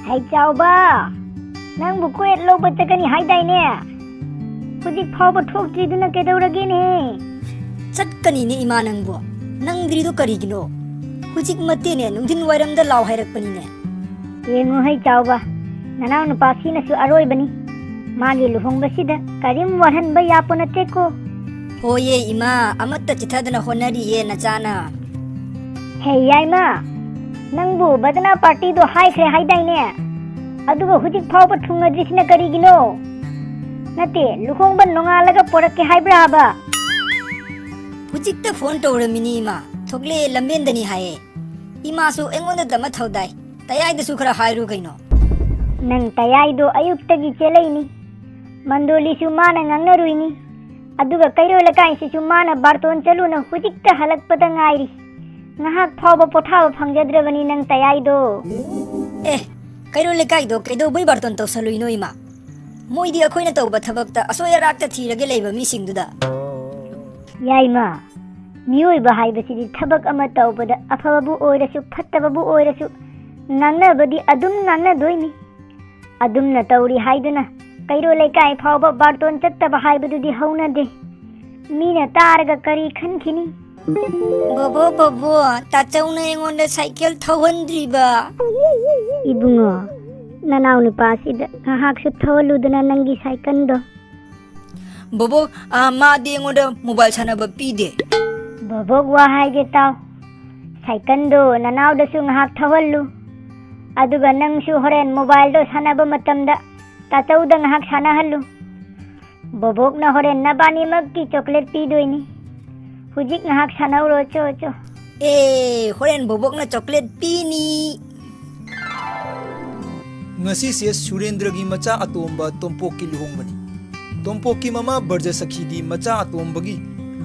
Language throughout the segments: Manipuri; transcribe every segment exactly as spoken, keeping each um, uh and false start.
ꯍꯩ ꯆꯥꯎꯕ, ꯅꯪꯕꯨ ꯀꯣꯏꯠ ꯂꯧꯕ ꯆꯠꯀꯅꯤ ꯍꯥꯏꯗꯥꯏꯅꯦ? ꯍꯧꯖꯤꯛ ꯐꯥꯎꯕ ꯊꯣꯛꯇ꯭ꯔꯤꯗꯨꯅ ꯀꯩꯗꯧꯔꯒꯦꯅꯦ? ꯆꯠꯀꯅꯤꯅꯦ ꯏꯃꯥ ꯅꯪꯕꯨ꯫ ꯅꯪꯗ꯭ꯔꯤꯗꯣ ꯀꯔꯤꯒꯤꯅꯣ? ꯍꯧꯖꯤꯛꯃꯛꯇꯤꯅꯦ ꯅꯨꯡꯊꯤꯟ ꯋꯥꯏꯔꯝꯗ ꯂꯥꯎ ꯍꯥꯏꯔꯛꯄꯅꯤꯅꯦ꯫ ꯌꯦꯡꯉꯨ ꯍꯩ ꯆꯥꯎꯕ, ꯅꯅꯥꯎ ꯅꯨꯄꯥꯁꯤꯅꯁꯨ ꯑꯔꯣꯏꯕꯅꯤ꯫ ꯃꯥꯒꯤ ꯂꯨꯍꯣꯡꯕꯁꯤꯗ ꯀꯔꯤꯝ ꯋꯥꯠꯍꯟꯕ ꯌꯥꯄꯣ ꯅꯠꯇꯦꯀꯣ꯫ ꯍꯣꯏꯌꯦ ꯏꯃꯥ, ꯑꯃꯠꯇ ꯆꯤꯊꯗꯅ ꯍꯣꯠꯅꯔꯤꯌꯦ ꯅꯆꯥꯅ꯫ ꯍꯦ ꯌꯥꯏꯃ, ꯅꯪꯕꯨ ꯕꯗꯅꯥ ꯄꯥꯔꯇꯤꯗꯣ ꯍꯥꯏꯈ꯭ꯔꯦ ꯍꯥꯏꯗꯥꯏꯅꯦ? ꯑꯗꯨꯒ ꯍꯧꯖꯤꯛ ꯐꯥꯎꯕ ꯊꯨꯡꯉꯗ꯭ꯔꯤꯁꯤꯅ ꯀꯔꯤꯒꯤꯅꯣ? ꯅꯠꯇꯦ, ꯂꯨꯍꯣꯡꯕ ꯅꯣꯡꯉꯥꯜꯂꯒ ꯄꯣꯔꯛꯀꯦ ꯍꯥꯏꯕ꯭ꯔꯥ ꯍꯥꯏꯕ? ꯍꯧꯖꯤꯛꯇ ꯐꯣꯟ ꯇꯧꯔꯝꯃꯤꯅꯤ ꯏꯃꯥ, ꯊꯣꯛꯂꯛꯑꯦ ꯂꯝꯕꯦꯟꯗꯅꯤ ꯍꯥꯏꯌꯦ꯫ ꯏꯃꯥꯁꯨ ꯑꯩꯉꯣꯟꯗ ꯗꯃ ꯊꯧꯗꯥꯏ, ꯇꯌꯥꯏꯗꯁꯨ ꯈꯔ ꯍꯥꯏꯔꯨ ꯀꯩꯅꯣ꯫ ꯅꯪ ꯇꯌꯥꯏꯗꯣ ꯑꯌꯨꯛꯇꯒꯤ ꯆꯦꯜꯂꯛꯏꯅꯤ꯫ ꯃꯟꯗꯣꯂꯤꯁꯨ ꯃꯥꯅ ꯉꯥꯡꯅꯔꯨꯏꯅꯤ꯫ ꯑꯗꯨꯒ ꯀꯩꯔꯣꯜ ꯂꯩꯀꯥꯏꯁꯤꯁꯨ ꯃꯥꯅ ꯕꯥꯔꯇꯣꯟ ꯆꯠꯂꯨꯅ ꯍꯧꯖꯤꯛꯇ ꯍꯜꯂꯛꯄꯗ ꯉꯥꯏꯔꯤ꯫ ꯉꯥꯏꯍꯥꯛ ꯐꯥꯎꯕ ꯄꯣꯊꯥꯕ ꯐꯪꯖꯗ꯭ꯔꯕꯅꯤ ꯅꯪ ꯇꯌꯥꯏꯗꯣ꯫ ꯑꯦ, ꯀꯩꯔꯣꯜ ꯂꯩꯀꯥꯏꯗꯣ ꯀꯩꯗꯧꯕꯩ ꯕꯥꯔꯇꯣꯟ ꯇꯧꯁꯜꯂꯨꯏꯅꯣ ꯏꯃꯥ? ꯃꯣꯏꯗꯤ ꯑꯩꯈꯣꯏꯅ ꯇꯧꯕ ꯊꯕꯛꯇ ꯑꯁꯣꯏ ꯑꯔꯥꯛꯇ ꯊꯤꯔꯒ ꯂꯩꯕ ꯃꯤꯁꯤꯡꯗꯨꯗ꯫ ꯌꯥꯏꯃ, ꯃꯤꯑꯣꯏꯕ ꯍꯥꯏꯕꯁꯤꯗꯤ ꯊꯕꯛ ꯑꯃ ꯇꯧꯕꯗ ꯑꯐꯕꯕꯨ ꯑꯣꯏꯔꯁꯨ ꯐꯠꯇꯕꯕꯨ ꯑꯣꯏꯔꯁꯨ ꯉꯥꯡꯅꯕꯗꯤ ꯑꯗꯨꯝ ꯉꯥꯡꯅꯗꯣꯏꯅꯤ꯫ ꯑꯗꯨꯝꯅ ꯇꯧꯔꯤ ꯍꯥꯏꯗꯨꯅ ꯀꯩꯔꯣꯜ ꯂꯩꯀꯥꯏ ꯐꯥꯎꯕ ꯕꯥꯔꯇꯣꯟ ꯆꯠꯇꯕ ꯍꯥꯏꯕꯗꯨꯗꯤ ꯍꯧꯅꯗꯦ꯫ ꯃꯤꯅ ꯇꯥꯔꯒ ꯀꯔꯤ ꯈꯟꯈꯤꯅꯤ? ꯕꯣꯕꯣ, ꯕꯣꯕꯣ, ꯇꯥꯆꯧꯅ ꯑꯩꯉꯣꯟꯗ ꯁꯥꯏꯀꯦꯜ ꯊꯧꯍꯟꯗ꯭ꯔꯤꯕ꯫ ꯏꯕꯨꯡꯉꯣ, ꯅꯅꯥꯎ ꯅꯨꯄꯥꯁꯤꯗ ꯉꯥꯏꯍꯥꯛꯁꯨ ꯊꯧꯍꯜꯂꯨꯗꯅ ꯅꯪꯒꯤ ꯁꯥꯏꯀꯜꯗꯣ꯫ ꯕꯣꯕꯣꯛ, ꯑꯥ, ꯃꯥꯗꯤ ꯑꯩꯉꯣꯟꯗ ꯃꯣꯕꯥꯏꯜ ꯁꯥꯟꯅꯕ ꯄꯤꯗꯦ꯫ ꯕꯣꯕꯣꯛ, ꯋꯥ ꯍꯥꯏꯒꯦ ꯇꯥꯎ꯫ ꯁꯥꯏꯀꯜꯗꯣ ꯅꯅꯥꯎꯗꯁꯨ ꯉꯥꯏꯍꯥꯛ ꯊꯧꯍꯜꯂꯨ꯫ ꯑꯗꯨꯒ ꯅꯪꯁꯨ ꯍꯣꯔꯦꯟ ꯃꯣꯕꯥꯏꯜꯗꯣ ꯁꯥꯟꯅꯕ ꯃꯇꯝꯗ ꯇꯥꯆꯧꯗ ꯉꯥꯏꯍꯥꯛ ꯁꯥꯟꯅꯍꯜꯂꯨ꯫ ꯕꯣꯕꯣꯛꯅ ꯍꯣꯔꯦꯟ ꯅꯕꯥꯅꯤꯃꯛꯀꯤ ꯆꯣꯀ꯭ꯂꯦꯠ ꯄꯤꯗꯣꯏꯅꯤ꯫ ꯍꯧꯖꯤꯛ ꯉꯥꯏꯍꯥꯛ ꯁꯥꯟꯅꯧꯔꯣ, ꯆꯣ, ꯆꯣ꯫ ꯑꯦ, ꯍꯣꯔꯦꯟ ꯕꯣꯕꯣꯛꯅ ꯆꯣꯀ꯭ꯂꯦꯠ ꯄꯤꯅꯤ꯫ ꯉꯁꯤꯁꯦ ꯁꯨꯔꯦꯟꯗ꯭ꯔꯒꯤ ꯃꯆꯥ ꯑꯇꯣꯝꯕ ꯇꯣꯝꯄꯣꯛꯀꯤ ꯂꯨꯍꯣꯡꯕꯅꯤ꯫ ꯇꯣꯝꯄꯣꯛꯀꯤ ꯃꯃꯥ ꯕ꯭ꯔꯖꯁꯈꯤꯗꯤ ꯃꯆꯥ ꯑꯇꯣꯝꯕꯒꯤ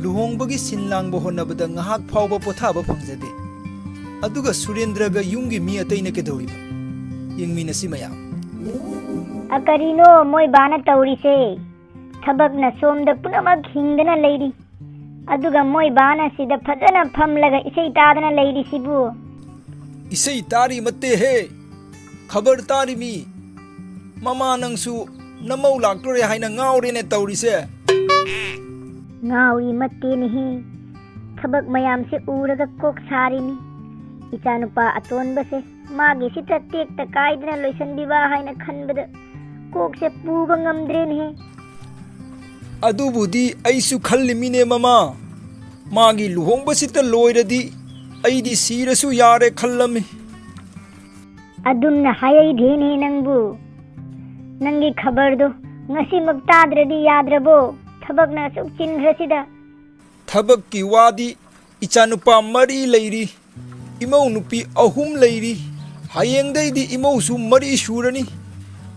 ꯂꯨꯍꯣꯡꯕꯒꯤ ꯁꯤꯟ ꯂꯥꯡꯕ ꯍꯣꯠꯅꯕꯗ ꯉꯥꯏꯍꯥꯛ ꯐꯥꯎꯕ ꯄꯣꯊꯥꯕ ꯐꯪꯖꯗꯦ꯫ ꯑꯗꯨꯒ ꯁꯨꯔꯦꯟꯗ꯭ꯔꯒ ꯌꯨꯝꯒꯤ ꯃꯤ ꯑꯇꯩꯅ ꯀꯩꯗꯧꯔꯤꯕ? ꯌꯦꯡꯃꯤꯟꯅꯁꯤ ꯃꯌꯥꯝ꯫ ꯑ, ꯀꯔꯤꯅꯣ ꯃꯣꯏ ꯕꯥꯅ ꯇꯧꯔꯤꯁꯦ? ꯊꯕꯛꯅ ꯁꯣꯝꯗ ꯄꯨꯝꯅꯃꯛ ꯍꯤꯡꯗꯅ ꯂꯩꯔꯤ꯫ ꯑꯗꯨꯒ ꯃꯣꯏ ꯕꯥꯅ ꯁꯤꯗ ꯐꯖꯅ ꯐꯝꯂꯒ ꯏꯁꯩ ꯇꯥꯗꯅ ꯂꯩꯔꯤꯁꯤꯕꯨ? ꯏꯁꯩ ꯇꯥꯔꯤ ꯃꯠꯇꯦꯍꯦ꯫ ꯈꯕꯔ ꯇꯥꯔꯤꯃꯤ꯫ ꯃꯃꯥ, ꯅꯪꯁꯨ ꯅꯃꯧ ꯂꯥꯛꯇꯣꯔꯦ ꯍꯥꯏꯅ ꯉꯥꯎꯔꯦꯅꯦ ꯇꯧꯔꯤꯁꯦ꯫ ꯉꯥꯎꯔꯤ ꯃꯠꯇꯦꯅꯦꯍꯦ꯫ ꯊꯕꯛ ꯃꯌꯥꯝꯁꯦ ꯎꯔꯒ ꯀꯣꯛ ꯁꯥꯔꯤꯅꯤ꯫ ꯏꯆꯥꯅꯨꯄꯥ ꯑꯇꯣꯟꯕꯁꯦ ꯃꯥꯒꯤꯁꯤꯗ ꯇꯦꯛꯇ ꯀꯥꯏꯗꯅ ꯂꯣꯏꯁꯤꯟꯕꯤꯕ ꯍꯥꯏꯅ ꯈꯟꯕꯗ ꯀꯣꯛꯁꯦ ꯄꯨꯕ ꯉꯝꯗ꯭ꯔꯦꯅꯦꯍꯦ꯫ ꯑꯗꯨꯕꯨꯗꯤ ꯑꯩꯁꯨ ꯈꯜꯂꯤꯃꯤꯅꯦ ꯃꯃꯥ꯫ ꯃꯥꯒꯤ ꯂꯨꯍꯣꯡꯕꯁꯤꯇ ꯂꯣꯏꯔꯗꯤ ꯑꯩꯗꯤ ꯁꯤꯔꯁꯨ ꯌꯥꯔꯦ ꯈꯜꯂꯝꯃꯤ꯫ ꯑꯗꯨꯝꯅ ꯍꯥꯏꯔꯩꯗꯦꯅꯦ ꯅꯪꯕꯨ꯫ ꯅꯪꯒꯤ ꯈꯕꯔꯗꯣ ꯉꯁꯤꯃꯛ ꯇꯥꯗ꯭ꯔꯗꯤ ꯌꯥꯗ꯭ꯔꯕꯣ? ꯊꯕꯛꯅ ꯑꯁꯨꯛ ꯆꯤꯟꯈ꯭ꯔꯁꯤꯗ꯫ ꯊꯕꯛꯀꯤ ꯋꯥꯗꯤ ꯏꯆꯥꯅꯨꯄꯥ ꯃꯔꯤ ꯂꯩꯔꯤ, ꯏꯃꯧ ꯅꯨꯄꯤ ꯑꯍꯨꯝ ꯂꯩꯔꯤ, ꯍꯌꯦꯡꯗꯩꯗꯤ ꯏꯃꯧꯁꯨ ꯃꯔꯤ ꯁꯨꯔꯅꯤ꯫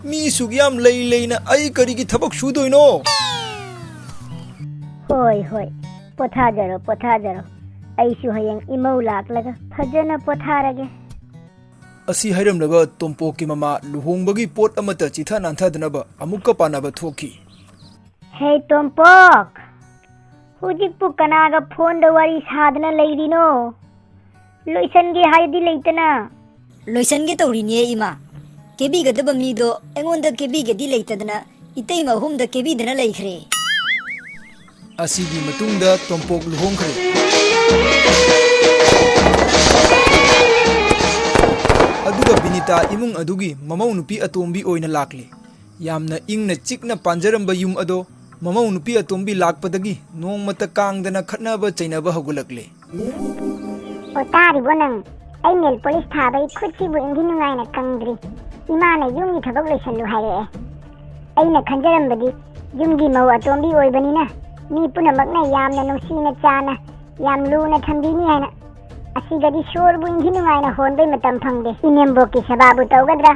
ꯃꯤ ꯁꯨꯛ ꯌꯥꯝ ꯂꯩ ꯂꯩꯅ ꯑꯩ ꯀꯔꯤꯒꯤ ꯊꯕꯛ ꯁꯨꯗꯣꯏꯅꯣ? ꯍꯣꯏ, ꯍꯣꯏ, ꯄꯣꯊꯥꯖꯔꯣ, ꯄꯣꯊꯥꯖꯔꯣ꯫ ꯑꯩꯁꯨ ꯍꯌꯦꯡ ꯏꯃꯧ ꯂꯥꯛꯂꯒ ꯐꯖꯅ ꯄꯣꯊꯥꯔꯒꯦ꯫ ꯑꯁꯤ ꯍꯥꯏꯔꯝꯂꯒ ꯇꯣꯝꯄꯣꯛꯀꯤ ꯃꯃꯥ ꯂꯨꯍꯣꯡꯕꯒꯤ ꯄꯣꯠ ꯑꯃꯠꯇ ꯆꯤꯊ ꯅꯥꯟꯊꯗꯅꯕ ꯑꯃꯨꯛꯀ ꯄꯥꯅꯕ ꯊꯣꯛꯈꯤ꯫ ꯍꯦ ꯇꯣꯝꯄꯣꯛ, ꯍꯧꯖꯤꯛꯄꯨ ꯀꯅꯥꯒ ꯐꯣꯟꯗ ꯋꯥꯔꯤ ꯁꯥꯗꯅ ꯂꯩꯔꯤꯅꯣ? ꯂꯣꯏꯁꯟꯒꯦ ꯍꯥꯏꯗꯤ ꯂꯩꯇꯅ꯫ ꯂꯣꯏꯁꯟꯒꯦ ꯇꯧꯔꯤꯅꯦ ꯏꯃꯥ꯫ ꯀꯦꯕꯤꯒꯗꯕ ꯃꯤꯗꯣ ꯑꯩꯉꯣꯟꯗ ꯀꯦꯕꯤꯒꯗꯤ ꯂꯩꯇꯗꯅ ꯏꯇꯩꯃ ꯑꯍꯨꯝꯗ ꯀꯦꯕꯤꯗꯅ ꯂꯩꯈ꯭ꯔꯦ꯫ ꯑꯁꯤꯒꯤ ꯃꯇꯨꯡꯗ ꯇꯣꯝꯄꯣꯛ ꯂꯨꯍꯣꯡꯈ꯭ꯔꯦ꯫ ꯑꯗꯨꯒ ꯕꯤꯅꯤꯇꯥ ꯏꯃꯨꯡ ꯑꯗꯨꯒꯤ ꯃꯃꯧ ꯅꯨꯄꯤ ꯑꯇꯣꯝꯕꯤ ꯑꯣꯏꯅ ꯂꯥꯛꯂꯦ꯫ ꯌꯥꯝꯅ ꯏꯪꯅ ꯆꯤꯛꯅ ꯄꯥꯟꯖꯔꯝꯕ ꯌꯨꯝ ꯑꯗꯣ ꯃꯃꯧ ꯅꯨꯄꯤ ꯑꯇꯣꯝꯕꯤ ꯂꯥꯛꯄꯗꯒꯤ ꯅꯣꯡꯃꯇ ꯀꯥꯡꯗꯅ ꯈꯠꯅꯕ ꯆꯩꯅꯕ ꯍꯧꯒꯠꯂꯛꯂꯦ꯫ ꯑꯣ, ꯇꯥꯔꯤꯕꯣ ꯅꯪ? ꯑꯩ ꯅꯦꯜ ꯄꯣꯂꯤꯁ ꯊꯥꯕꯩ ꯈꯨꯠꯁꯤꯕꯨ ꯏꯪꯊꯤ ꯅꯨꯡꯉꯥꯏꯅ ꯀꯪꯗ꯭ꯔꯤ꯫ ꯏꯃꯥꯅ ꯌꯨꯝꯒꯤ ꯊꯕꯛ ꯂꯣꯏꯁꯜꯂꯨ ꯍꯥꯏꯔꯛꯑꯦ꯫ ꯑꯩꯅ ꯈꯟꯖꯔꯝꯕꯗꯤ ꯌꯨꯝꯒꯤ ꯃꯧ ꯑꯇꯣꯝꯕꯤ ꯑꯣꯏꯕꯅꯤꯅ ꯃꯤ ꯄꯨꯝꯅꯃꯛꯅ ꯌꯥꯝꯅ ꯅꯨꯡꯁꯤꯅ ꯆꯥꯅ ꯌꯥꯝ ꯂꯨꯅ ꯊꯝꯕꯤꯅꯤ ꯍꯥꯏꯅ꯫ ꯑꯁꯤꯗꯗꯤ ꯁꯣꯔꯕꯨ ꯏꯪꯊꯤ ꯅꯨꯡꯉꯥꯏꯅ ꯍꯣꯟꯕꯩ ꯃꯇꯝ ꯐꯪꯗꯦ꯫ ꯏꯅꯦꯝꯕꯣꯛꯀꯤ ꯁꯦꯕꯥꯕꯨ ꯇꯧꯒꯗ꯭ꯔꯥ,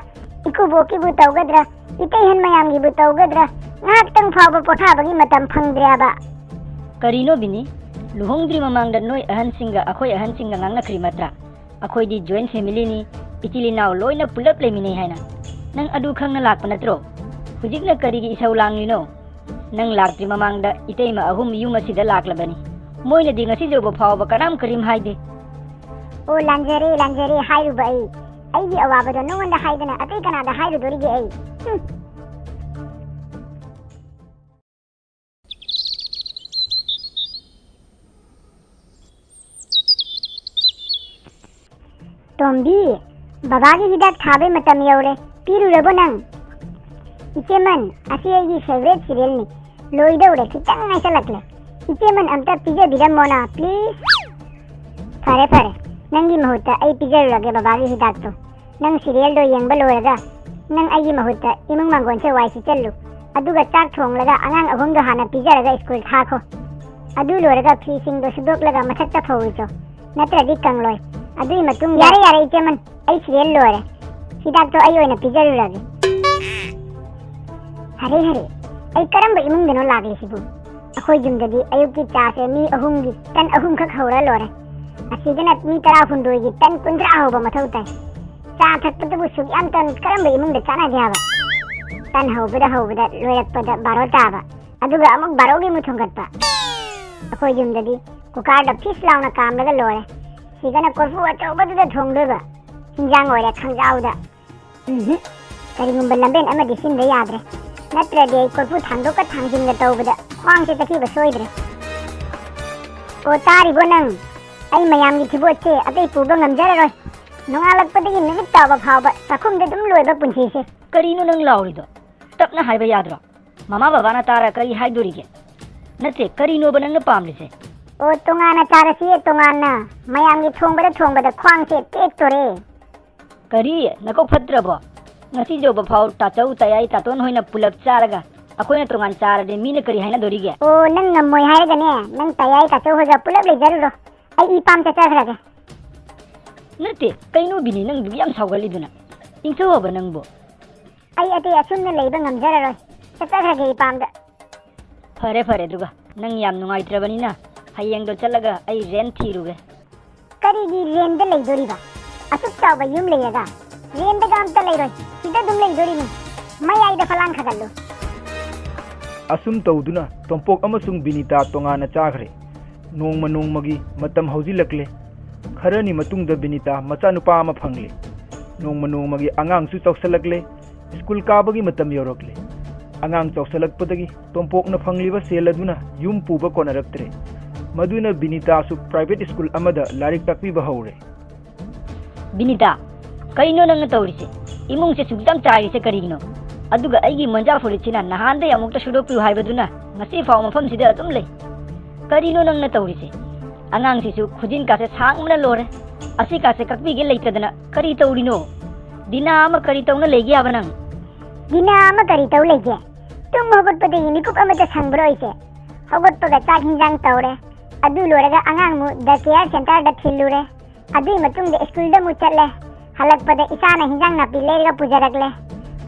ꯏꯀꯨꯕꯣꯛꯀꯤꯕꯨ ꯇꯧꯒꯗ꯭ꯔꯥ, ꯏꯇꯩꯍꯟ ꯃꯌꯥꯝꯒꯤꯕꯨ ꯇꯧꯒꯗ꯭ꯔꯥ, ꯉꯥꯏꯍꯥꯛꯇꯪ ꯐꯥꯎꯕ ꯄꯣꯊꯥꯕꯒꯤ ꯃꯇꯝ ꯐꯪꯗ꯭ꯔꯦꯕ꯫ ꯀꯔꯤꯅꯣ ꯕꯤꯅꯤ? ꯂꯨꯍꯣꯡꯗ꯭ꯔꯤ ꯃꯃꯥꯡꯗ ꯅꯣꯏ ꯑꯍꯟꯁꯤꯡꯒ ꯑꯩꯈꯣꯏ ꯑꯍꯟꯁꯤꯡꯒ ꯉꯥꯡꯅꯈ꯭ꯔꯤ ꯅꯠꯇ꯭ꯔꯥ? ꯑꯩꯈꯣꯏꯗꯤ ꯖꯣꯏꯟ ꯐꯦꯃꯤꯂꯤꯅꯤ, ꯏꯆꯤꯜ ꯏꯅꯥꯎ ꯂꯣꯏꯅ ꯄꯨꯂꯞ ꯂꯩꯃꯤꯟꯅꯩ ꯍꯥꯏꯅ꯫ ꯅꯪ ꯑꯗꯨ ꯈꯪꯅ ꯂꯥꯛꯄ ꯅꯠꯇ꯭ꯔꯣ? ꯍꯧꯖꯤꯛꯅ ꯀꯔꯤꯒꯤ ꯏꯁꯧ ꯂꯥꯡꯂꯤꯅꯣ? ꯅꯪ ꯂꯥꯛꯇ꯭ꯔꯤ ꯃꯃꯥꯡꯗ ꯏꯇꯩꯃ ꯑꯍꯨꯝ ꯌꯨꯝ ꯑꯁꯤꯗ ꯂꯥꯛꯂꯕꯅꯤ꯫ ꯃꯣꯏꯅꯗꯤ ꯉꯁꯤ ꯌꯧꯕ ꯐꯥꯎꯕ ꯀꯔꯝ ꯀꯔꯤꯝ ꯍꯥꯏꯗꯦ꯫ ꯑꯣ, ꯂꯥꯟꯖꯔꯦ, ꯂꯥꯟꯖꯔꯦ ꯍꯥꯏꯔꯨꯕ ꯑꯩ꯫ ꯑꯩꯒꯤ ꯑꯋꯥꯕꯗꯣ ꯅꯉꯣꯟꯗ ꯍꯥꯏꯗꯅ ꯑꯇꯩ ꯀꯅꯥꯗ ꯍꯥꯏꯔꯨꯗꯣꯔꯤꯒꯦ ꯑꯩ? ꯍꯨꯝ꯫ ꯇꯣꯝꯕꯤ, ꯕꯕꯥꯒꯤ ꯍꯤꯗꯥꯛ ꯊꯥꯕꯩ ꯃꯇꯝ ꯌꯧꯔꯦ꯫ ꯄꯤꯔꯨꯔꯕꯣ ꯅꯪ? ꯏꯆꯦꯃꯟ, ꯑꯁꯤ ꯑꯩꯒꯤ favourite serialꯅꯤ꯫ ꯂꯣꯏꯗꯧꯔꯦ, ꯈꯤꯇꯪ ꯉꯥꯏꯁꯜꯂꯛꯂꯦ꯫ ꯏꯆꯦꯃꯟ, ꯑꯝꯇ ꯄꯤꯖꯕꯤꯔꯝꯃꯣꯅ, please꯫ ꯐꯔꯦ, ꯐꯔꯦ, ꯅꯪꯒꯤ ꯃꯍꯨꯠꯇ ꯑꯩ ꯄꯤꯖꯔꯨꯔꯒꯦ ꯕꯕꯥꯒꯤ ꯍꯤꯗꯥꯛꯇꯣ꯫ ꯅꯪ serialꯗꯣ ꯌꯦꯡꯕ ꯂꯣꯏꯔꯒ ꯅꯪ ꯑꯩꯒꯤ ꯃꯍꯨꯠꯇ ꯏꯃꯨꯡ ꯃꯥꯡꯒꯣꯟꯁꯦ ꯋꯥꯏ ꯁꯤꯠꯆꯜꯂꯨ꯫ ꯑꯗꯨꯒ ꯆꯥꯛ ꯊꯣꯡꯂꯒ ꯑꯉꯥꯡ ꯑꯍꯨꯝꯗꯣ ꯍꯥꯟꯅ ꯄꯤꯖꯔꯒ ꯁ꯭ꯀꯨꯜ ꯊꯥꯈꯣ꯫ ꯑꯗꯨ ꯂꯣꯏꯔꯒ ꯐꯤꯁꯤꯡꯗꯣ ꯁꯨꯗꯣꯛꯂꯒ ꯃꯊꯛꯇ ꯐꯧꯔꯨꯆꯣ, ꯅꯠꯇ꯭ꯔꯗꯤ ꯀꯪꯂꯣꯏ꯫ ꯑꯗꯨꯒꯤ ꯃꯇꯨꯡꯗ ꯌꯥꯔꯦ, ꯌꯥꯔꯦ, ꯏꯆꯦꯃꯟ, ꯑꯩ serial ꯂꯣꯏꯔꯦ꯫ ꯍꯤꯗꯥꯛꯇꯣ ꯑꯩ ꯑꯣꯏꯅ ꯄꯤꯖꯔꯨꯔꯒꯦ꯫ ꯍꯔꯦ, ꯍꯔꯦ, ꯑꯩ ꯀꯔꯝꯕ ꯏꯃꯨꯡꯗꯅꯣ ꯂꯥꯛꯂꯤꯁꯤꯕꯨ? ꯑꯩꯈꯣꯏ ꯌꯨꯝꯗꯗꯤ ꯑꯌꯨꯛꯀꯤ ꯆꯥꯁꯦ ꯃꯤ ꯑꯍꯨꯝꯒꯤ ꯇꯟ ꯑꯍꯨꯝꯈꯛ ꯍꯧꯔ ꯂꯣꯏꯔꯦ꯫ ꯑꯁꯤꯗꯅ ꯃꯤ ꯇꯔꯥꯍꯨꯝꯗꯣꯏꯒꯤ ꯇꯟ ꯀꯨꯟꯊ꯭ꯔꯥ ꯍꯧꯕ ꯃꯊꯧ ꯇꯥꯏ꯫ ꯆꯥ ꯊꯛꯄꯗꯨꯕꯨ ꯁꯨꯛ ꯌꯥꯝ ꯇꯟ ꯀꯔꯝꯕ ꯏꯃꯨꯡꯗ ꯆꯥꯅꯒꯦ ꯍꯥꯏꯕ? ꯇꯟ ꯍꯧꯕꯗ ꯍꯧꯕꯗ ꯂꯣꯏꯔꯛꯄꯗ ꯕꯥꯔꯣ ꯇꯥꯕ, ꯑꯗꯨꯒ ꯑꯃꯨꯛ ꯕꯥꯔꯣꯒꯤ ꯑꯃꯨꯛ ꯊꯣꯡꯒꯠꯄ꯫ ꯑꯩꯈꯣꯏ ꯌꯨꯝꯗꯗꯤ ꯀꯨꯀꯥꯔꯗ ꯐꯤꯁ ꯂꯥꯎꯅ ꯀꯥꯝꯂꯒ ꯂꯣꯏꯔꯦ꯫ ꯁꯤꯗꯅ ꯀꯣꯔꯐꯨ ꯑꯆꯧꯕꯗꯨꯗ ꯊꯣꯡꯗꯣꯏꯕ꯫ ꯍꯤꯟꯖꯥꯡ ꯑꯣꯏꯔꯦ ꯈꯥꯡꯖꯥꯎꯗ꯫ ꯎꯝꯍꯨꯝ꯫ ꯀꯔꯤꯒꯨꯝꯕ ꯂꯝꯕꯦꯟ ꯑꯃꯗꯤ ꯁꯤꯟꯗ ꯌꯥꯗ꯭ꯔꯦ, ꯅꯠꯇ꯭ꯔꯗꯤ ꯑꯩ ꯀꯣꯔꯐꯨ ꯊꯥꯡꯗꯣꯛꯀ ꯊꯥꯡꯖꯤꯟꯒ ꯇꯧꯕꯗ ꯈ꯭ꯋꯥꯡꯁꯦ ꯇꯠꯈꯤꯕ ꯁꯣꯏꯗ꯭ꯔꯦ꯫ ꯑꯣ, ꯇꯥꯔꯤꯕꯣ ꯅꯪ? ꯑꯩ ꯃꯌꯥꯝꯒꯤ ꯊꯤꯕꯣꯠꯁꯦ ꯑꯇꯩ ꯄꯨꯕ ꯉꯝꯖꯔꯔꯣꯏ꯫ ꯅꯣꯡꯉꯥꯜꯂꯛꯄꯗꯒꯤ ꯅꯨꯃꯤꯠ ꯇꯥꯕ ꯐꯥꯎꯕ ꯆꯥꯛꯈꯨꯝꯗ ꯑꯗꯨꯝ ꯂꯣꯏꯕ ꯄꯨꯟꯁꯤꯁꯦ꯫ ꯀꯔꯤꯅꯣ ꯅꯪ ꯂꯥꯎꯔꯤꯗꯣ? ꯇꯞꯅ ꯍꯥꯏꯕ ꯌꯥꯗ꯭ꯔꯣ? ꯃꯃꯥ ꯕꯕꯥꯅ ꯇꯥꯔ ꯀꯔꯤ ꯍꯥꯏꯗꯣꯔꯤꯒꯦ? ꯅꯠꯇꯦ, ꯀꯔꯤꯅꯣꯕ ꯅꯪꯅ ꯄꯥꯝꯂꯤꯁꯦ? ꯑꯣ, ꯇꯣꯉꯥꯟꯅ ꯆꯥꯔꯁꯤꯌꯦ, ꯇꯣꯉꯥꯟꯅ꯫ ꯃꯌꯥꯝꯒꯤ ꯊꯣꯡꯕꯗ ꯊꯣꯡꯕꯗ ꯈ꯭ꯋꯥꯡꯁꯦ ꯇꯦꯛꯇꯣꯔꯦ꯫ ꯀꯔꯤ? ꯅꯀꯣꯛ ꯐꯠꯇ꯭ꯔꯕꯣ? ꯉꯁꯤ ꯌꯧꯕ ꯐꯥꯎ ꯇꯥꯆꯧ, ꯇꯌꯥꯏ, ꯇꯥꯇꯣꯟ ꯍꯣꯏꯅ ꯄꯨꯂꯞ ꯆꯥꯔꯒ ꯑꯩꯈꯣꯏꯅ ꯇꯣꯉꯥꯟ ꯆꯥꯔꯗꯤ ꯃꯤꯅ ꯀꯔꯤ ꯍꯥꯏꯅꯗꯣꯔꯤꯒꯦ? ꯑꯣ, ꯅꯪ ꯉꯝꯃꯣꯏ ꯍꯥꯏꯔꯒꯅꯦ, ꯅꯪ ꯇꯌꯥꯏ ꯇꯥꯆꯧ ꯍꯣꯏꯒ ꯄꯨꯂꯞ ꯂꯩꯖꯔꯨꯔꯣ꯫ ꯑꯩ ꯏ ꯄꯥꯝ ꯆꯠꯆꯈ꯭ꯔꯒꯦ꯫ ꯅꯠꯇꯦ, ꯀꯩꯅꯣ ꯕꯤꯅꯤ, ꯅꯪ ꯑꯗꯨꯛ ꯌꯥꯝ ꯁꯥꯎꯒꯠꯂꯤꯗꯨꯅ? ꯏꯪꯊꯧ ꯍꯥꯏꯕ ꯅꯪꯕꯨ꯫ ꯑꯩ ꯑꯇꯩ ꯑꯁꯨꯝꯅ ꯂꯩꯕ ꯉꯝꯖꯔꯔꯣꯏ꯫ ꯆꯠꯆꯈ꯭ꯔꯒꯦ ꯏꯄꯥꯝꯗ꯫ ꯐꯔꯦ, ꯐꯔꯦ, ꯑꯗꯨꯒ ꯅꯪ ꯌꯥꯝ ꯅꯨꯡꯉꯥꯏꯇ꯭ꯔꯕꯅꯤꯅ ꯍꯌꯦꯡꯗꯣ ꯆꯠꯂꯒ ꯑꯩ rent ꯊꯤꯔꯨꯒꯦ꯫ ꯀꯔꯤꯒꯤ rentꯗ ꯂꯩꯗꯣꯔꯤꯕ? ꯑꯁꯨꯛ ꯆꯥꯎꯕ ꯌꯨꯝ ꯂꯩꯔꯒ? Rentꯗꯒ ꯑꯝꯇ ꯂꯩꯔꯣꯏ, ꯁꯤꯗ ꯑꯗꯨꯝ ꯂꯩꯗꯣꯔꯤꯅꯤ꯫ ꯃꯌꯥꯏꯗ ꯐꯂꯥꯡ ꯈꯥꯒꯠꯂꯨ꯫ ꯑꯁꯨꯝ ꯇꯧꯗꯨꯅ ꯇꯣꯝꯄꯣꯛ ꯑꯃꯁꯨꯡ ꯕꯤꯅꯤꯇꯥ ꯇꯣꯉꯥꯟꯅ ꯆꯥꯈ꯭ꯔꯦ꯫ ꯅꯣꯡꯃ ꯅꯣꯡꯃꯒꯤ ꯃꯇꯝ ꯍꯧꯖꯤꯜꯂꯛꯂꯦ꯫ ꯈꯔꯅꯤ ꯃꯇꯨꯡꯗ ꯕꯤꯅꯤꯇꯥ ꯃꯆꯥꯅꯨꯄꯥ ꯑꯃ ꯐꯪꯂꯦ꯫ ꯅꯣꯡꯃ ꯅꯣꯡꯃꯒꯤ ꯑꯉꯥꯡꯁꯨ ꯆꯥꯎꯁꯜꯂꯛꯂꯦ꯫ ꯁ꯭ꯀꯨꯜ ꯀꯥꯕꯒꯤ ꯃꯇꯝ ꯌꯧꯔꯛꯂꯦ꯫ ꯑꯉꯥꯡ ꯆꯥꯎꯁꯜꯂꯛꯄꯗꯒꯤ ꯇꯣꯝꯄꯣꯛꯅ ꯐꯪꯂꯤꯕ ꯁꯦꯜ ꯑꯗꯨꯅ ꯌꯨꯝ ꯄꯨꯕ ꯀꯣꯟꯅꯔꯛꯇ꯭ꯔꯦ꯫ ꯃꯗꯨꯅ ꯕꯤꯅꯤꯇꯥꯁꯨ ꯄ꯭ꯔꯥꯏꯚꯦꯠ ꯁ꯭ꯀꯨꯜ ꯑꯃꯗ ꯂꯥꯏꯔꯤꯛ ꯇꯥꯛꯄꯤꯕ ꯍꯧꯔꯦ꯫ ꯕꯤꯅꯤꯇꯥ, ꯀꯩꯅꯣ ꯅꯪꯅ ꯇꯧꯔꯤꯁꯦ? ꯏꯃꯨꯡꯁꯦ ꯁꯨꯛꯆꯥꯝ ꯆꯥꯏꯔꯤꯁꯦ ꯀꯔꯤꯒꯤꯅꯣ? ꯑꯗꯨꯒ ꯑꯩꯒꯤ ꯃꯣꯟꯖꯥ ꯐꯨꯔꯤꯠꯁꯤꯅ ꯅꯍꯥꯟꯗꯩ ꯑꯃꯨꯛꯇ ꯁꯨꯗꯣꯛꯄꯤꯌꯨ ꯍꯥꯏꯕꯗꯨꯅ ꯉꯁꯤ ꯐꯥꯎ ꯃꯐꯝꯁꯤꯗ ꯑꯗꯨꯝ ꯂꯩ꯫ ꯀꯔꯤꯅꯣ ꯅꯪꯅ ꯇꯧꯔꯤꯁꯦ? ꯑꯉꯥꯡꯁꯤꯁꯨ ꯈꯨꯖꯤꯟꯀꯥꯁꯦ ꯁꯥꯡꯕꯅ ꯂꯣꯏꯔꯦ꯫ ꯑꯁꯤꯀꯥꯁꯦ ꯀꯛꯄꯤꯒꯦ ꯂꯩꯇꯗꯅ ꯀꯔꯤ ꯇꯧꯔꯤꯅꯣ? ꯗꯤꯅꯥ ꯑꯃ ꯀꯔꯤ ꯇꯧꯅ ꯂꯩꯒꯦ ꯍꯥꯏꯕ ꯅꯪ? ꯗꯤꯅꯥ ꯑꯃ ꯀꯔꯤ ꯇꯧ ꯂꯩꯒꯦ? ꯇꯨꯝ ꯍꯧꯒꯠꯄꯗꯒꯤ ꯃꯤꯀꯨꯞ ꯑꯃꯠꯇ ꯁꯪꯕ꯭ꯔꯣ ꯑꯩꯁꯦ? ꯍꯧꯒꯠꯄꯒ ꯆꯥꯛ ꯍꯤꯟꯖꯥꯡ ꯇꯧꯔꯦ꯫ ꯑꯗꯨ ꯂꯣꯏꯔꯒ ꯑꯉꯥꯡꯃꯨꯛ ꯗ ꯀꯦꯌꯔ ꯁꯦꯟꯇꯔꯗ ꯊꯤꯜꯂꯨꯔꯦ꯫ ꯑꯗꯨꯒꯤ ꯃꯇꯨꯡꯗ ꯁ꯭ꯀꯨꯜꯗ ꯑꯃꯨꯛ ꯆꯠꯂꯦ꯫ ꯍꯜꯂꯛꯄꯗ ꯏꯆꯥꯅ ꯍꯤꯟꯖꯥꯡ ꯅꯥꯄꯤ ꯂꯩꯔꯒ ꯄꯨꯖꯔꯛꯂꯦ꯫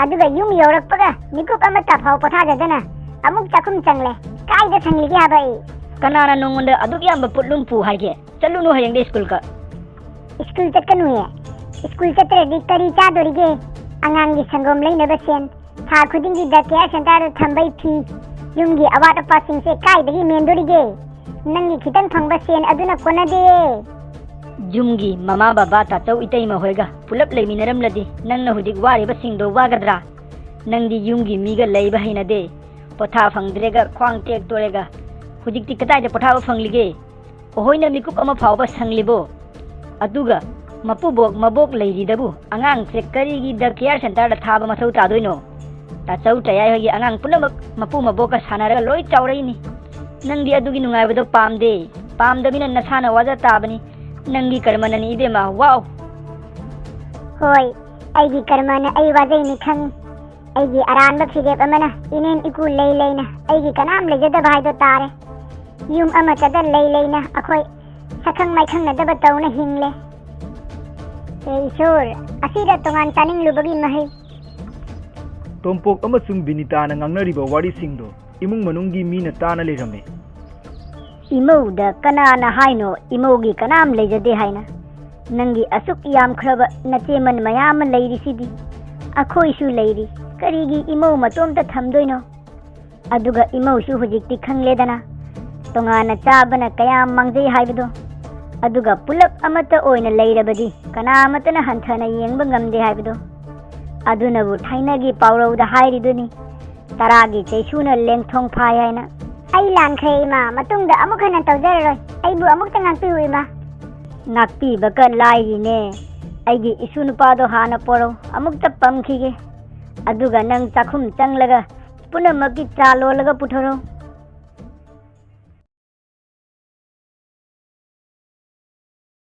ꯑꯗꯨꯒ ꯌꯨꯝ ꯌꯧꯔꯛꯄꯒ ꯃꯤꯀꯨꯞ ꯑꯃꯠꯇ ꯐꯥꯎ ꯄꯣꯊꯥꯗꯗꯅ ꯑꯃꯨꯛ ꯆꯥꯛꯈꯨꯝ ꯆꯪꯂꯦ꯫ ꯀꯥꯏꯗ ꯁꯪꯂꯤꯒꯦ ꯍꯥꯏꯕ ꯑꯩ? ꯀꯅꯥꯅ ꯅꯉꯣꯟꯗ ꯑꯗꯨꯛ ꯌꯥꯝꯕ ꯄꯣꯠꯂꯨꯝ ꯄꯨ ꯍꯥꯏꯒꯦ? ꯆꯠꯂꯨꯅꯨ ꯍꯌꯦꯡꯗꯩ ꯁ꯭ꯀꯨꯜꯒ꯫ ꯁ꯭ꯀꯨꯜ ꯆꯠꯀꯅꯨꯌꯦ꯫ ꯁ꯭ꯀꯨꯜ ꯆꯠꯇ꯭ꯔꯗꯤ ꯀꯔꯤ ꯆꯥꯗꯣꯔꯤꯒꯦ? ꯑꯉꯥꯡꯒꯤ ꯁꯪꯒꯣꯝ ꯂꯩꯅꯕ ꯁꯦꯟ, ꯊꯥ ꯈꯨꯗꯤꯡꯒꯤ ꯗ ꯀꯦꯌꯔ ꯁꯦꯟꯇꯔꯗ ꯊꯝꯕꯩ ꯐꯤ, ꯌꯨꯝꯒꯤ ꯑꯋꯥꯠ ꯑꯄꯥꯁꯤꯡꯁꯦ ꯀꯥꯏꯗꯒꯤ ꯃꯦꯟꯗꯣꯔꯤꯒꯦ? ꯅꯪꯒꯤ ꯈꯤꯇꯪ ꯐꯪꯕ ꯁꯦꯟ ꯑꯗꯨꯅ ꯀꯣꯟꯅꯗꯦ꯫ ꯌꯨꯝꯒꯤ ꯃꯃꯥ ꯕꯕꯥ, ꯇꯥꯆꯧ ꯏꯇꯩꯃ ꯍꯣꯏꯒ ꯄꯨꯂꯞ ꯂꯩꯃꯤꯟꯅꯔꯝꯂꯗꯤ ꯅꯪꯅ ꯍꯧꯖꯤꯛ ꯋꯥꯔꯤꯕꯁꯤꯡꯗꯣ ꯋꯥꯒꯗ꯭ꯔꯥ? ꯅꯪꯗꯤ ꯌꯨꯝꯒꯤ ꯃꯤꯒ ꯂꯩꯕ ꯍꯩꯅꯗꯦ꯫ ꯄꯣꯊꯥ ꯐꯪꯗ꯭ꯔꯦꯒ ꯈ꯭ꯋꯥꯡ ꯇꯦꯛꯇꯣꯔꯦꯒ꯫ ꯍꯧꯖꯤꯛꯇꯤ ꯀꯗꯥꯏꯗ ꯄꯣꯊꯥꯕ ꯐꯪꯂꯤꯒꯦ? ꯑꯣꯍꯣꯏꯅ ꯃꯤꯀꯨꯞ ꯑꯃ ꯐꯥꯎꯕ ꯁꯪꯂꯤꯕꯣ? ꯑꯗꯨꯒ ꯃꯄꯨꯕꯣꯛ ꯃꯕꯣꯛ ꯂꯩꯔꯤꯗꯕꯨ ꯑꯉꯥꯡꯁꯦ ꯀꯔꯤꯒꯤ ꯗ ꯀꯦꯌꯔ ꯁꯦꯟꯇꯔꯗ ꯊꯥꯕ ꯃꯊꯧ ꯇꯥꯗꯣꯏꯅꯣ? ꯇꯥꯆꯧ ꯇꯌꯥꯏ ꯍꯣꯏꯒꯤ ꯑꯉꯥꯡ ꯄꯨꯝꯅꯃꯛ ꯃꯄꯨ ꯃꯕꯣꯛꯀ ꯁꯥꯟꯅꯔꯒ ꯂꯣꯏ ꯆꯥꯎꯔꯛꯏꯅꯤ꯫ ꯅꯪꯗꯤ ꯑꯗꯨꯒꯤ ꯅꯨꯡꯉꯥꯏꯕꯗꯣ ꯄꯥꯝꯗꯦ꯫ ꯄꯥꯝꯗꯕꯅꯤꯅ ꯅꯁꯥꯅ ꯋꯥꯖ ꯇꯥꯕꯅꯤ꯫ ꯅꯪꯒꯤ ꯀꯔꯃꯅꯅꯤ ꯏꯕꯦꯝꯃ, ꯋꯥꯎ꯫ ꯍꯣꯏ, ꯑꯩꯒꯤ ꯀꯔꯃꯅ ꯑꯩ ꯋꯥꯖꯩꯅꯤ ꯈꯪꯉꯤ꯫ ꯑꯩꯒꯤ ꯑꯔꯥꯟꯕ ꯐꯤꯔꯦꯞ ꯑꯃꯅ ꯏꯅꯦꯝ ꯏꯀꯨ ꯂꯩ ꯂꯩꯅ ꯑꯩꯒꯤ ꯀꯅꯥꯝ ꯂꯩꯖꯗꯕ ꯍꯥꯏꯗꯣ ꯇꯥꯔꯦ꯫ ꯌꯨꯝ ꯑꯃꯠꯇꯗ ꯂꯩ ꯂꯩꯅ ꯑꯩꯈꯣꯏ ꯁꯛꯈꯪ ꯃꯥꯏꯈꯪꯅꯗꯕ ꯇꯧꯅ ꯍꯤꯡꯂꯦ꯫ ꯍꯦ ꯏꯁꯣꯔ, ꯑꯁꯤꯗ ꯇꯣꯉꯥꯟ ꯆꯥꯅꯤꯡꯂꯨꯕꯒꯤ ꯃꯍꯩ꯫ ꯇꯣꯝꯄꯣꯛ ꯑꯃꯁꯨꯡ ꯕꯤꯅꯤꯇꯥꯅ ꯉꯥꯡꯅꯔꯤꯕ ꯋꯥꯔꯤꯁꯤꯡꯗꯣ ꯏꯃꯨꯡ ꯃꯅꯨꯡꯒꯤ ꯃꯤꯅ ꯇꯥꯅ ꯂꯩꯔꯝꯃꯤ꯫ ꯏꯃꯧꯗ ꯀꯅꯥꯅ ꯍꯥꯏꯅꯣ ꯏꯃꯧꯒꯤ ꯀꯅꯥꯝ ꯂꯩꯖꯗꯦ ꯍꯥꯏꯅ? ꯅꯪꯒꯤ ꯑꯁꯨꯛ ꯌꯥꯝꯈ꯭ꯔꯕ ꯅꯆꯦꯃꯟ ꯃꯌꯥꯝ ꯑꯃ ꯂꯩꯔꯤꯁꯤꯗꯤ꯫ ꯑꯩꯈꯣꯏꯁꯨ ꯂꯩꯔꯤ꯫ ꯀꯔꯤꯒꯤ ꯏꯃꯧ ꯃꯇꯣꯝꯇ ꯊꯝꯗꯣꯏꯅꯣ? ꯑꯗꯨꯒ ꯏꯃꯧꯁꯨ ꯍꯧꯖꯤꯛꯇꯤ ꯈꯪꯂꯦꯗꯅ, ꯇꯣꯉꯥꯟꯅ ꯆꯥꯕꯅ ꯀꯌꯥꯝ ꯃꯥꯡꯖꯩ ꯍꯥꯏꯕꯗꯣ꯫ ꯑꯗꯨꯒ ꯄꯨꯂꯞ ꯑꯃꯠꯇ ꯑꯣꯏꯅ ꯂꯩꯔꯕꯗꯤ ꯀꯅꯥ ꯑꯃꯠꯇꯅ ꯍꯟꯊꯅ ꯌꯦꯡꯕ ꯉꯝꯗꯦ ꯍꯥꯏꯕꯗꯣ꯫ ꯑꯗꯨꯅꯕꯨ ꯊꯥꯏꯅꯒꯤ ꯄꯥꯎꯔꯧꯗ ꯍꯥꯏꯔꯤꯗꯨꯅꯤ, "ꯇꯔꯥꯒꯤ ꯆꯩꯁꯨꯅ ꯂꯦꯡꯊꯣꯡ ꯐꯥꯏ" ꯍꯥꯏꯅ꯫ ꯑꯩ ꯂꯥꯟꯈ꯭ꯔꯦ ꯏꯃꯥ, ꯃꯇꯨꯡꯗ ꯑꯃꯨꯛ ꯍꯟꯅ ꯇꯧꯖꯔꯔꯣꯏ꯫ ꯑꯩꯕꯨ ꯑꯃꯨꯛꯇ ꯉꯥꯛꯄꯤꯌꯨ ꯏꯃꯥ꯫ ꯉꯥꯛꯄꯤꯕ ꯀ ꯂꯥꯏꯔꯤꯅꯦ꯫ ꯑꯩꯒꯤ ꯏꯁꯨ ꯅꯨꯄꯥꯗꯣ ꯍꯥꯟꯅ ꯄꯣꯔꯧ, ꯑꯃꯨꯛꯇ ꯄꯝꯈꯤꯒꯦ꯫ ꯑꯗꯨꯒ ꯅꯪ ꯆꯥꯛꯈꯨꯝ ꯆꯪꯂꯒ ꯄꯨꯝꯅꯃꯛꯀꯤ ꯆꯥ ꯂꯣꯜꯂꯒ ꯄꯨꯊꯣꯔꯛꯎ꯫